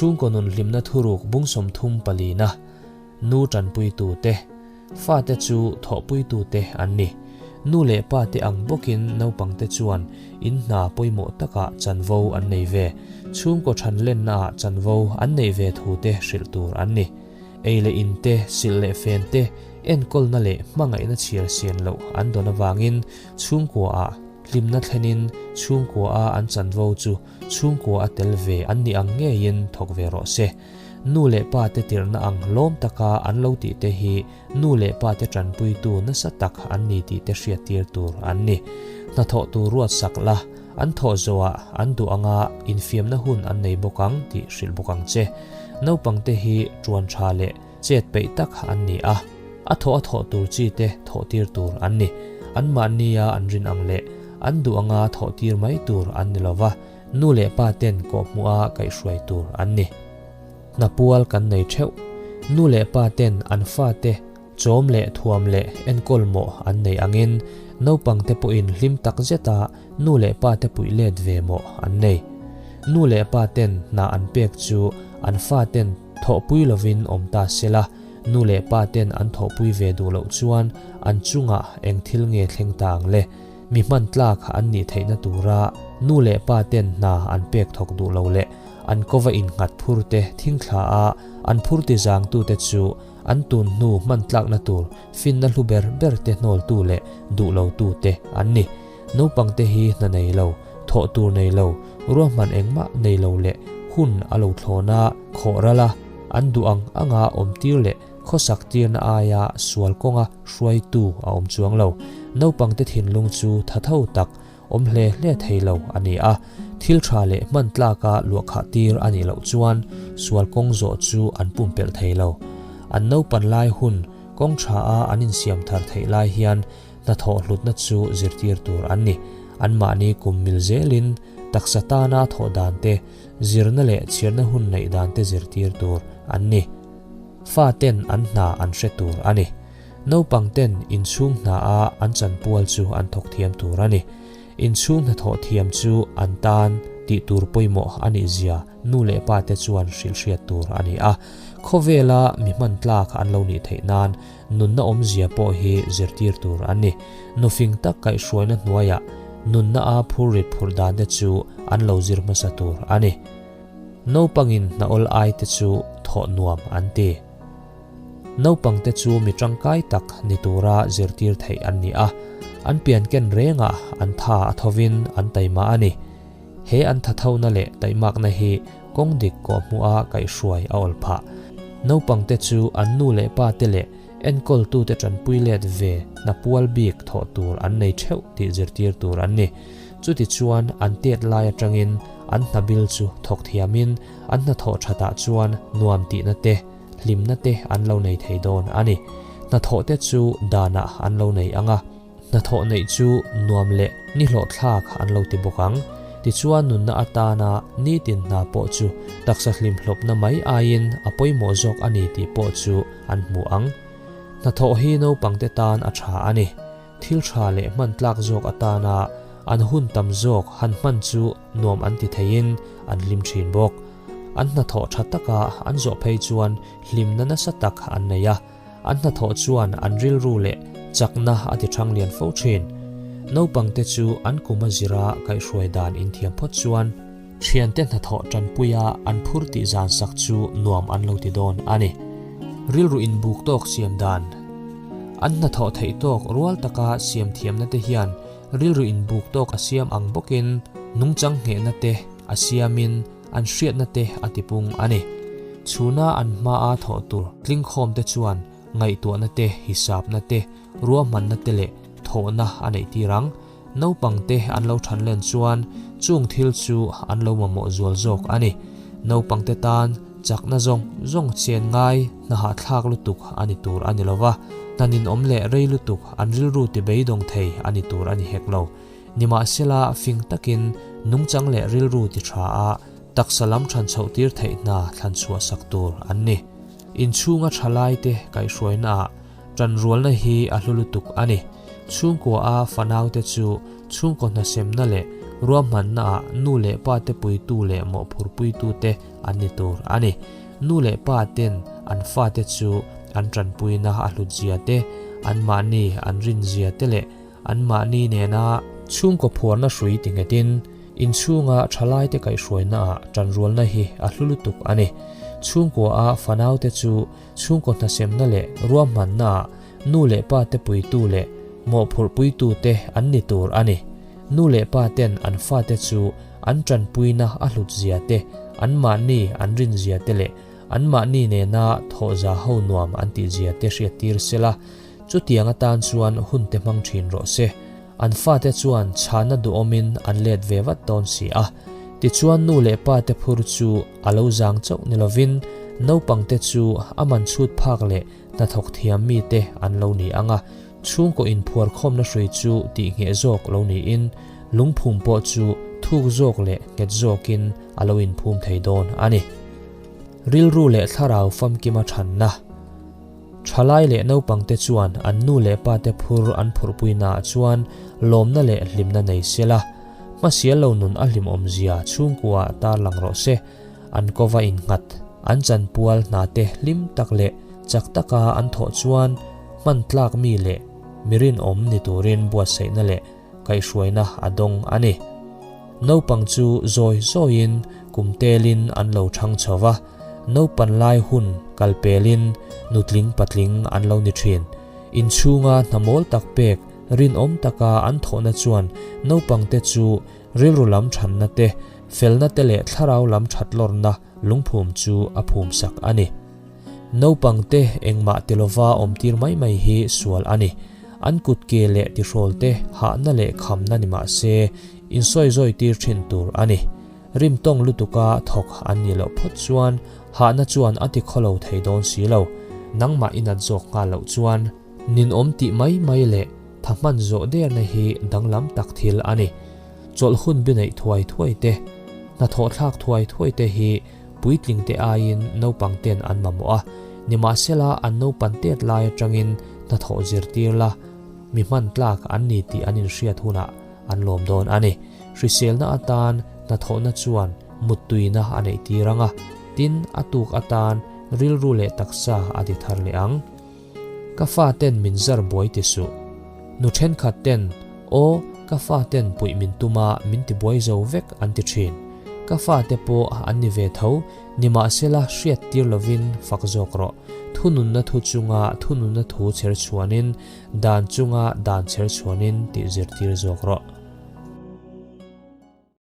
Chhungkaw nun hlimna thuruk bung 30 palina nu tanpuitute, fate chu thawhpuitute an ni. Nu leh pa te ang bawkin naupangte chuan in hna pawimawh takah chanvo an nei ve. Chhungkaw than lennaah chanvo an neih ve thu te hrilh tur an ni. Ei leh in te, silh leh fen te, enkawlna leh hmangaihna chhiar sian loh an dawn avangin chhungkuaah hlimna thlenin chhungkuaah an chanvo chu chhungkua a tel ve an nih ang ngeiin thawk ve rawh se. Nu leh pa te tirhna ang lawm taka an lo tih te hi nu leh pa te tanpuitu nasa tak an ni tih te hriattir tur an ni. Hnathawh tur ruat sak la, an thawh zawhah an duh anga infiamna hun an nei bawk ang tih hrilh bawk ang che. Naupang te hi tuan tha leh chet peih tak an ni a, a thawh a thawh tur chi te thawh tir tur an ni. Anmahnia an rin ang leh an duh anga thawh tir mai tur an ni lova, Nu leh pa ten kawhhmuha kaihhruai tur an ni. Hnapual kan nei theuh. Nu leh pa ten an fate chawm leh thuam leh enkawl mawh an nei angin naupangte pawhin hlim tak zeta nu leh pa te puih let ve mawh an nei. Nu leh pa ten hna an pek chu an faten thawhpui lovin awm ta sela, nu leh pa ten an thawhpui ve duh loh chuan an chungah eng thil nge thleng ta ang le? Mi hman tlak an nih theihna tura nu leh pa ten hna an pek thawk duh lo leh an kova innghat phur te thingthla a an phur ti zangtute chu an tun hnu hman tlakna tur finna hlu ber ber te hnawltu leh duh lo tu te an ni. Naupangte hi hna nei lo, thawh tur nei lo, ruahman engmah nei lo leh hun a lo thlawn a, khawh ral a, an duh ang anga awm tir leh Khawsak tirna aia sual kawnga hruaitu a awm chuang lo. Naupangte thinlung chu tha tho tak, awm hle hle thei lo a ni a. Thil tha leh hman tlaka luahkhah tir a nih loh chuan sual kawng zawh chu an pumpelh thei lo. An naupan lai hun kawng tha a an insiam thar theih lai hian hnathawh hlutna chu zirtir tur an ni. Anmahni kum mil zelin taksa tana thawh dan te, zirna leh chhiarna hun neih dan te zirtir tur an ni. Fa ten an hna an hre tur a ni. Naupang ten inchhung hna a an chanpual chu an thawk thiam tur a ni. Inchhung hnathawh thiam chu an tan tih tur pawimawh a nih zia nu leh pa te chuan hrilh hriat tur a ni a. Khawvela mi hman tlak an lo nih theih nan nunna awmzia pawh hi zirtir tur an ni. Nufing tak kaihhruaina hnuaiah nunna a phurrit phurh dan te chu an lo zir hmasa tur a ni. Naupangin hna awl ai te chu thawh nuam an ti. Naupangte chu mi tangkai tak ni tura zirtir theih an ni a, an pian ken rengah an tha a thovin an taima a ni. He an tha thona leh taimakna hi kawng dik kawhhmuha kaihhruai a awl phah. Naupangte chu an nu leh pa te leh enkawltute tanpui let ve hna pual bik thawh tur an nei theuh tih zirtir tur an ni. Chutichuan an tet lai atangin an hna bil chu thawk thiamin an hnathawh thatah chuan nuam tihna te, hlimna te an lo nei thei dawn a ni. Hnathawh te chu danah an lo nei ang a, hnathawh neih chu nuam leh ni hlawhthlak an lo ti bawk ang. Tichuan nunna atana nitin hna pawh chu taksa hlimhlawpna mai aiin a pawimawh zawk a ni tih pawh chu an hmu ang. Hnathawh hi naupangte tan a tha a ni. Thil tha leh hman tlak zawk atana an hun tam zawk han hman chu nuam an ti theiin an hlim thin bawk. An hnathawh tha taka an zawh phei chuan hlimna nasa tak an nei a, an hnathawh chuan an rilru leh chakna a ti thang lian fo thin. Naupangte chu an kum a zira kaihhruai dan inthiam phawt chuan thiante hnathawh tanpuia an phur tih zan sak chu nuam an lo ti dawn a ni. Rilru inbuk tawk siam dan. An hnathawh theih tawk rual taka siam thiamna te hian rilru inbuk tawk a siam ang bawkin nungchang nghehna te a siamin an hriatna te a tipung a ni. Chhuna an hmaa thawh tur tlingkhawm te chuan ngaihtuahna te, hisapna te, ruahmanna te leh thawhna a neih tir ang. Naupangte an lo than len chuan chung thil chu an lo mamawh zual zawk a ni. Naupangte tan chakna zawng zawng chen ngai hna hahthlak lutuk a ni tur a ni lo va, hna ninawm leh rei lutuk an rilru ti beidawng thei a ni tur a ni hek lo. Nimahsela fing takin nungchang leh rilru ti tha a taksa lam than chhoh tir theih hna thlan chhuah sak tur an ni. Inchhunga thalaite kaihhruainaah Tanrualna hi a hlu lutuk a ni. Chhungkua a fanaute chu chhungkaw hnasemna leh Ruahmannaah nu leh pate puitu leh mawhphurhpuitute an ni tur a ni. Nu leh pa ten an fate chu an tanpuina a hlutzia te, anmahni an rinzia te leh anmahni nena chhungkaw phuarna hrui ti nghetin inchhunga thalaite kaihhruainaah tanrualna hi a hlu lutuk a ni. Chhungkua-a fanaute chu chhungkaw hnasemna leh ruahmannaah nu leh pa te puitu leh mawhphurhpuitute an ni tur a ni. Nu leh pa ten an fate chu an tanpuina a hlutzia te, anmahni an rinzia te leh anmahni nena thawhza ho nuam an tihzia te hriattir sela, chutiang atan chuan hun te hmang thin rawh se. An fate chuan chhana duhawmin an let ve vat dawn si a. Tichuan nu leh pa te phur chu a lo zang chauh ni lovin naupangte chu a man chhut phak leh hnathawk thiam mite an lo ni ang a, chhungkaw inphuarkhawmna hrui chu tihngheh zawk lo niin lungphum pawh chu thuk zawk leh nghet zawkin a lo inphum thei dawn a ni. Rilru leh thlarau famkima thanna. Thalai leh naupangte chuan an nu leh pate phur an phurhpuinaah chuan lawmna leh hlimna nei se la, hmasial lo nun a hlimawmzia chhungkuaah tarlang rawh se. An kova innghat, an chanpual hnate hlim tak leh chak taka an thawh chuan hman tlak mi leh mi rinawm ni turin buatsaihna leh kaihhruaina a dawng a ni. Naupang chu zawi zawiin kum telin an lo thang chho va, naupan lai hun kal pelin nutling patling an lo ni thin. Inchhunga hnamawl tak pek rinawm taka an thawhna chuan naupangte chu Rilru lam thanna te, felna te leh thlarau lam that lawrna lungphum chu a phumsak a ni. Naupang te engmah ti lova awmtir mai mai hi sual a ni. An kut ke leh tihrawl te hahna leh khamna ni mah se, insawizawi tir thin tur a ni. Rimtawng lutuka thawk an nih loh phawt chuan hahna chuan a ti khawlo thei dawn si lo. Nangmah i nat zawk nghal loh chuan ninawm tih mai mai leh Tha hman zawh derna hi danglam tak thil a ni. Chawlh hun bi neih thuai thuai te, hnathawh thlak thuai thuai te hi puitling te aiin naupang ten an mamawh a, nimahsela an naupan tet lai atangin hnathawh zirtir la, mi hman tlak an ni tih an inhriat hunah an lawm dawn a ni. Hriselna atan hnathawhna chuan muttuina a neih tir ang a, tin a tuk atan rilru leh taksa a ti thar leh ang. Ka fa ten min zar buai ti suh. Nu thenkhat ten, Aw, ka fa ten puih min tum a, min ti buai zo vek an ti thin. Ka fa te pawh an ni ve tho, nimahsela hriat tir lovin fak zawk rawh. Thununna thu chunga thununna thu chher chhuanin, dan chunga dan chher chhuanin tih zirtir zawk rawh.